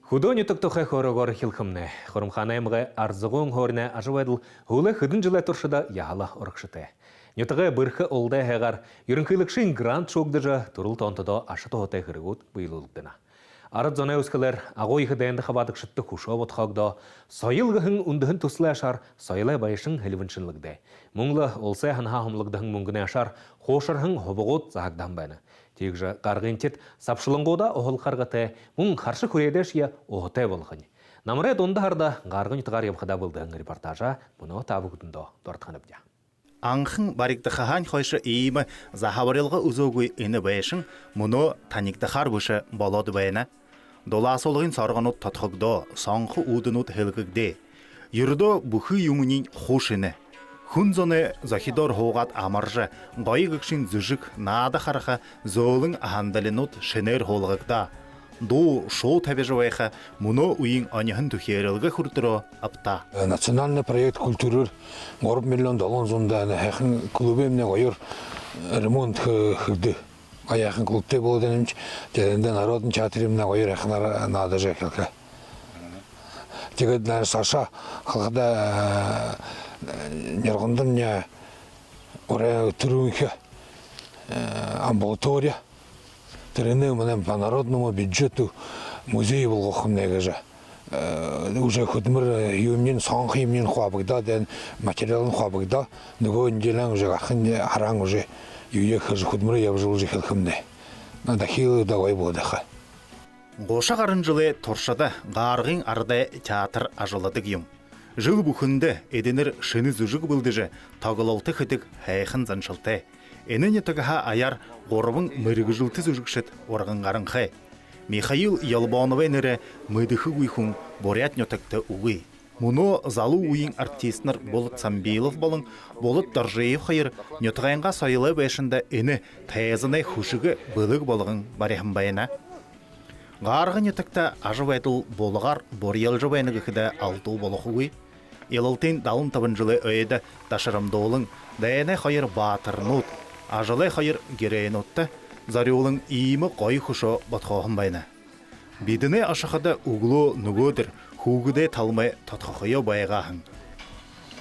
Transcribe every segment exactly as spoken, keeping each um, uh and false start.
Хүдөө нютаг тухай хөөрөөгөөр хэлэхэмнай. Хурамхаанай аймагай Арзагуун һууринай ажабайдал һүүлэй хэдэн жэлэй туршада яһала урагшатай. Нютагай бэрхэ уладай һайгаар ерэнхылэгшын грант шүүгдэжэ, түрэл тоонтодоо аша туһатай хэрэгүүд бэелүүлэгдэнэ. Арад зоной үүсхэлээр Агуу Ехэ дайнда хабаадагшадта хүшөө бодхоогдоо, «Соёл» гэһэн үндэһэн түсэлэй ашаар соёлой байшан һэльбэн шэнэлэгдээ. Мүн лэ уласай һанһаа һомологдоһон мүнгэнэй ашаар хуушарһан һубагууд заһагдаһан байна. Тиигэжэ Гаргын этид сабшалангуудаа уһалха аргатай, мүн харша хүрьһэдээшье уһатай болохонь. Намарай дунда һарада Гаргын нютагаар ябахадаа бэлдэһэн репортажаа мүнөө та бүгэдэндөө дурадханабди. Анхан баригдахаһаань хойшо иимэ заһабарилга үзөөгүй энэ байшан мүнөө танигдахаар бэшэ болоод байна. Дулаасуулгын соргонууд тодхогдоо, сонхо үүдэнүүд һэлгэгдээ. Юрэдөө бүхы юумэниинь хуу шэнэ. Хүн зоной зохидоор һуугаад амаржа, гоё гэгшын зүжэг, наада хараха зөөлэн һандалинууд шэнээр һуулгагдаа. Дуу, шуу табижа байха мүнөө үеын оньһон түхеэрэлгэ хүрэтэрөө абтаа. Национальный проект культураар гурбан миллион долоон зуун даа һайхан клубымнай гоёор ремонт хэ-, хэгдээ. Гоё һайхан клубтай болоод байнабди. Тэндэ народный театрымнай гоёор һайханаар наадажа эхилхэ. Тиигээд наашаа халхада, э, Нёргондомнай урай түрүүнхэй, э, амбулатория. Тэрэнээ манай по народному бюджету музей болгохомнай гэжэ. Э, уже хүдэлмэри, э, юумэниинь, сонхо юумэниинь хуу абагдаа, дайн материалынь хуу абагдаа. Нүгөө неделяан уже гарахань, һараань уже юугээ хэжэ, хүдэлмэри ябуулжа эхилхэмнай. Но дахил даа гоё болоод байха. Гуша гаран жэлэй туршада Гаргын арадай театр ажалладаг юм. Жэл бүхэндэ эдэнэр шэнэ зүжэг бэлдэжэ, тоглолто хэдэг һайхан заншалтай. Энэ нютагһаа аяар гурбан мэргэжэлтэ зүжэгшэд урган гаранхай. Михаил Елбоновой нэрэ мэдэхэгүй хүн Буряад нютагта үгы. Мүнөө залуу үеын артистнар Булат Самбилов болон Булат Доржиев хоёр нютагайнгаа соёлой байшанда энэ тайзанай хүшэгэ бэлэг болгон бариһан байна. Гаргын нютагта ажабайдал булагаар бурьялжа байна гэхэдэ алдуу болохогүй. Илалтын далан табан жэлэй ойдо дашарамдуулан, дайнай хоёр баатарнууд, ажалай хоёр геройнуудта зорюулан иимэ гоё хүшөө бодхооһон байна. Бидэнэй ошоходо үглөө нүгөөдэр хүүгэдэй талмай тодхохоёо байгааһан.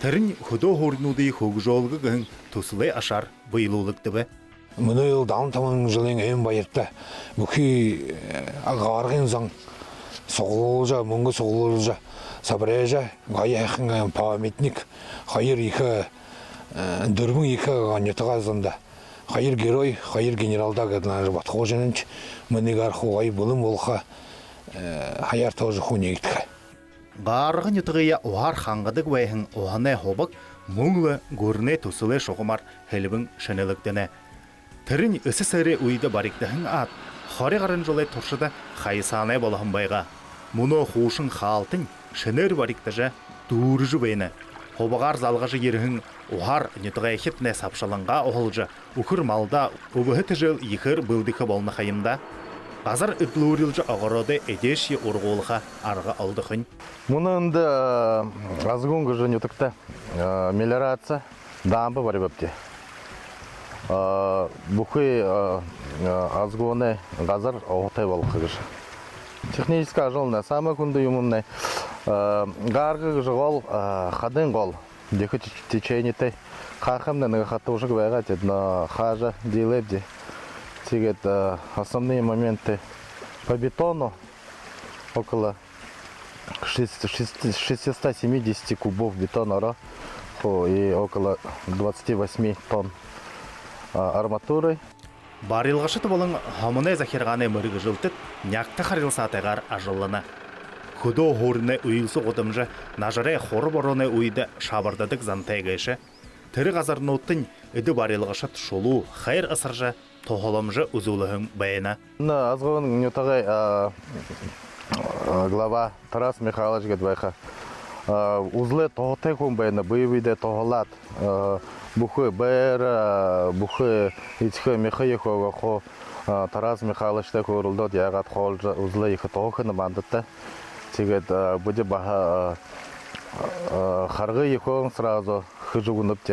Тэрэнь хүдөө һууринуудые хүгжөөлгэ гэһэн түсэлэй ашаар бэелүүлэгдэбэ. Мүнөө лэ далан табан жэлэй ойн баярта бүхы, э, Гаргын зон суглуулжа, мүнгэ суглуулжа, соберэжа, гоё һайхан, э, памятник, хоёр ехэ, э, дүрбэн ехэ нютагай зондо. Хоёр герой, хоёр генералда гээд лэ наашаа бодхоожо байнабди. Мүнөө гараха гоё бэлэн болохо, э, һаяар тоже хуу нээгдэхэ. Гаргын нютагые уһаар хангадаг байһан уһанай һубаг мүн лэ гүрэнэй түсэлэй шугамаар һэльбэн шэнэлэгдэнэ. Тэрэнь СССР-эй үедэ баригдаһан аад, хори гаран жэлэй туршада хаясаанай болоһон байгаа. Мүнөө хуушан хаалтань шэнээр баригдажа, дүүрэжэ байна. Һубагаар залгажа ерэһэн уһаар нютагайхиднай сабшалангаа уһалжа, үхэр малдаа, үбһэ тэжээл ехээр бэлдэхэ болоно ха юм даа. Газар эдлүүрилжэ, огородой эдеэшье ургуулха арга олдохонь. Мүнөө эндэ, э, Азгуун гэжэ нютагта, э, мелиорация, дамба барибабди. Э, бүхы, э, э, Азгуунай газар уһатай болохо гэжэ. Техническэ ажалнай, самай хүндэ юумэмнай, э, Гарга гэжэ гол, э, хадын гол. Ехэ теч-, течениетэй. Хаахамнай нэгэ хатуушаг байгаа, тэдэнээ хаажа дийлээбди. Тиигээд, э, основные моменты по бетону около шесть-, шесть-, шестисот семидесяти кубов бетона ороо, хо-, и около двадцати восьми тонн, а, арматуры. Барилгашад болон һомоной захиргаанай мэргэжэлтэд нягта харилсаатайгаар ажаллана. Хүдөө һууринай үйлсэ гудамжа нажарай хура бороной үедэ шабардадаг зантай гээшэ. Тэрэ газарнуудтань эдэ барилгашад шулуу хайр асаржа, туһаламжа үзүүлһэн байна. Энэ Азгуун нютагай, а, а, глава Тарас Михайлович гээд байха. А, үзэлэй туһатай хүн байна, бэе бэедээ туһалаад, а, бүхы байра, а, бүхы эдихэ мяхые хөөрэхэ, а, Тарас Михайловичтай хөөрэлдөөд, яагаад хоолжо үзэлэй ехэ туһа хэнэ мандаа. Тиигээд, а, бидэ баһа, а, а, харгы ехэ сразу хэжэ үгэнэбди.